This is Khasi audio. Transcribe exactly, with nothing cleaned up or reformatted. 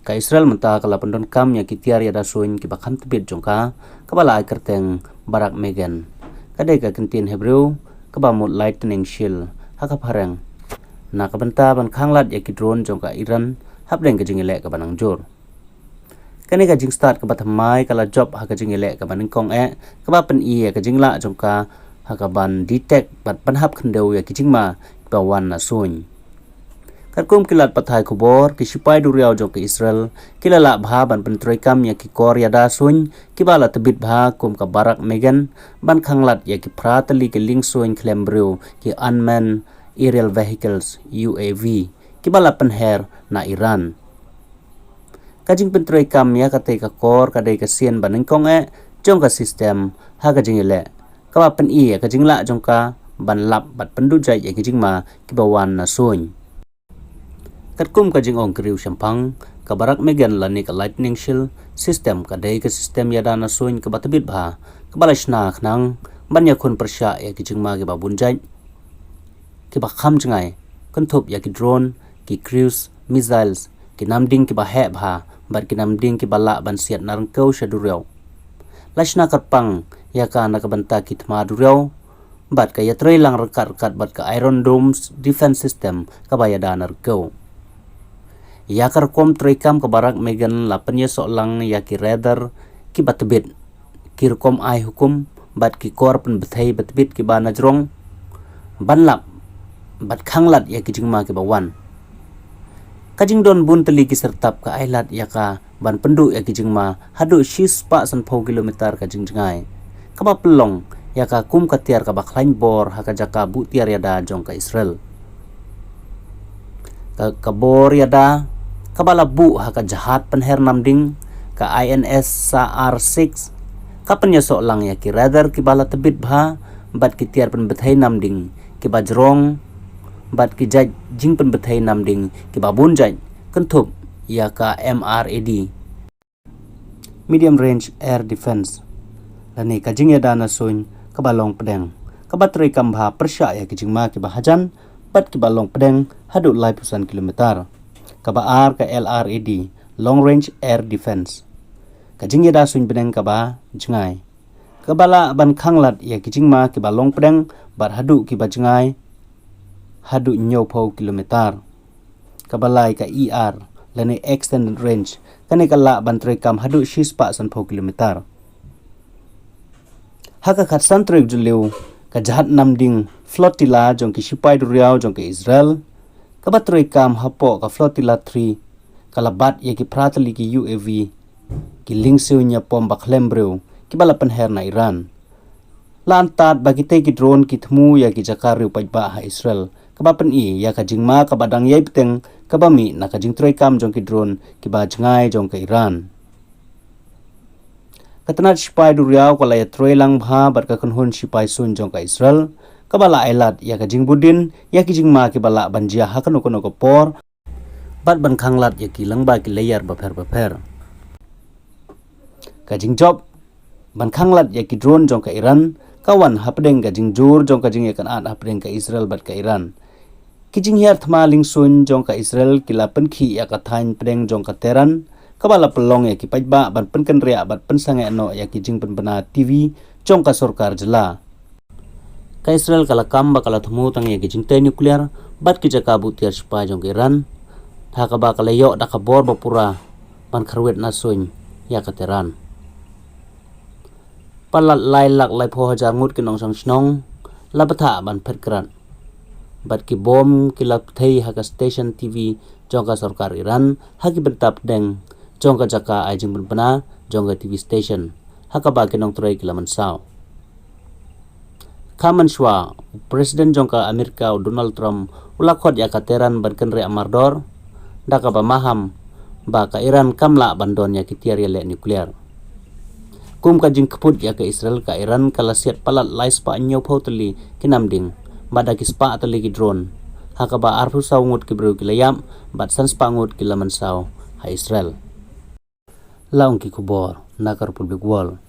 Ka Israel mynta ka la pyndonkam ïa ki tiar ïada suiñ kiba kham tbit jong ka, kaba la ai kyrteng Barak Megen. Ka dei ka kyntien Hebrew kaba mut lightning shield ha ka phareng, na ka bynta ban khanglad ïa ki drone jong ka Iran hapdeng ka jingïaleh kaba nangjur. Kane ka jingstad kaba thymmai ka la jop ha ka jingïaleh kaba nyngkong eh, kaba pyni ïa ka jinglah jong ka ha ka ban detect bad pynhap khyndew ïa ki jingma kiba wan na suiñ. Katkum ki lad pathai khubor, ki sipai duriaw jong ka Israel ki la lah bha ban pyntreikam ïa ki kor ïada suiñ kiba la tbit bha kum ka Barak Megen, ban khanglad ïa ki phra tylli ki liengsuiñ khlem briew, ki unmanned aerial vehicles, U A V, kiba la pynher na Iran. Ka jingpyntreikam ïa katei ka kor ka dei ka sien ba nyngkong eh jong ka system ha ka jingïaleh, kaba pyni ïa ka jinglah jong ka ban lap bad pynduh jait ïa ki jingma kiba wan na suiñ. Katkum ka jingong ki riewshemphang, ka Barak Megen lane ka lightning shield system ka dei ka system ïada na suiñ kaba tbit bha, kaba la shna khnang ban ïakhun pyrshah ïa ki jingma kiba bun jait, kiba kham jngai, kynthup ïa ki drone, ki cruise missiles, ki namding kiba heh bha bad ki namding kiba lah ban siat na ryngkew sha duriaw. La shna kyrpang ïa ka na ka bynta ki thma duriaw bad ka ïatreilang ryngkat ryngkat bad ka Iron Dome defense system kaba ïada na ryngkew. Ïa ka rukom treikam ka Barak Megen la pynïasoh lang ïa ki radar kiba tbit, ki rukom ai hukum bad ki kor pynbthei ba tbit kiba na jrong, ban lap bad khanglad ïa ki jingma kiba wan. Ka jingdon bun tylli ki syrtap ka ailad ïa ka ban pynduh ïa ki jingma haduh shispah sanphew kilometer ka jingjngai, kaba pynlong ïa ka kum ka tiar kaba khlaiñ bor ha ka jaka buh tiar ïada jong ka Israel. Ka, ka bor ïada kaba la buh ha ka jahaj pynher namding, ka I N S Sa'ar six, ka pynïasoh lang ïa ki radar kiba la tbit bha bad ki tiar pynbthei namding kiba jrong bad ki jait jingpynbthei namding kiba bun jait, kynthup ïa ka M R A D, Medium Range Air Defense, lane ka jingïada na suiñ kaba long pdeng, kaba treikam bha pyrshah ïa ki jingma kiba hajan bad kiba long pdeng haduh laiphew san kilometer. Kaba ar ka L R A D, Long Range Air Defense, ka jingïada suiñ bneng kaba jngai, kaba lah ban khanglad ïa ki jingma kiba long pdeng bad haduh kiba jngai haduh hynñiewphew kilometer. Kaba lai ka E R, lane Extended Range, kane ka lah ban treikam haduh shispah sanphew kilometer. Ha ka khatsan tarik Jylliew, ka jahaj namding flotilla jong ki sipai duriaw jong ka Israel, kaba treikam hapoh ka Flotilla three, ka la bat ïa ki phra tylli ki U A V, ki liengsuiñ ïapom ba khlem briew, kiba la pynher na Iran. La antad ba kitei ki drone ki thmu ïa ki jaka riew paidbah ha Israel, kaba pyni ïa ka jingma kaba dang ïai bteng kaba mih na ka jingtreikam jong ki drone kiba jngai jong ka Iran. Ka tnat sipai duriaw ka la ïatrei lang bha bad ka kynhun sipai suiñ jong ka Israel, kaba la ailad ïa ka jingbudin ïa ki jingma kiba lah ban jia ha kano kano ka por, bad ban khanglad ïa ki lyngba ki layer bapher bapher. Ka jingjop ban khanglad ïa ki drone jong ka Iran ka wan hapdeng ka jingjur jong ka jingïakynad hapdeng ka Israel bad ka Iran. Ki jinghiar thma liengsuiñ jong ka Israel ki la pynkhih ïa ka thaiñ pdeng jong ka Tehran, kaba la pynlong ïa ki paidbah ban pynkynriah bad pynsangeh noh ïa ki jingpynbna T V jong ka sorkar jylla. Ka Israel ka la kam ba ka la thmu tang ïa ki jingtei nuclear bad ki jaka buh tiar shipai jong ka Iran, ha kaba ka la ïoh da ka bor ba pura ban kharwit na suiñ ïa ka Tehran. Palat lai lak laiphew hajar ngut ki nongshong shnong la bthah ban phet krat, bad ki bom ki la pthei ha ka station T V jong ka sorkar Iran ha ki bynta pdeng jong ka jaka ai jingpynbna jong ka T V station, ha kaba ki nongtrei ki la mynsaw. Kha mynshwa, u President jong ka Amerika u Donald Trump u la khot ïa ka Tehran ban kynriah mardor, da kaba maham ba ka Iran kam lah ban don ïa ki tiar ïaleh nuclear. Kum ka jingkput ïa ka Israel, ka Iran ka la siat palat lai spah hynñiewphew tylli ki namding, bad da ki spah tylli ki drone, ha kaba arphew saw ngut ki briew ki la ïap bad san spah ngut ki la mynsaw ha Israel. La ong ki khubor na ka Republic World.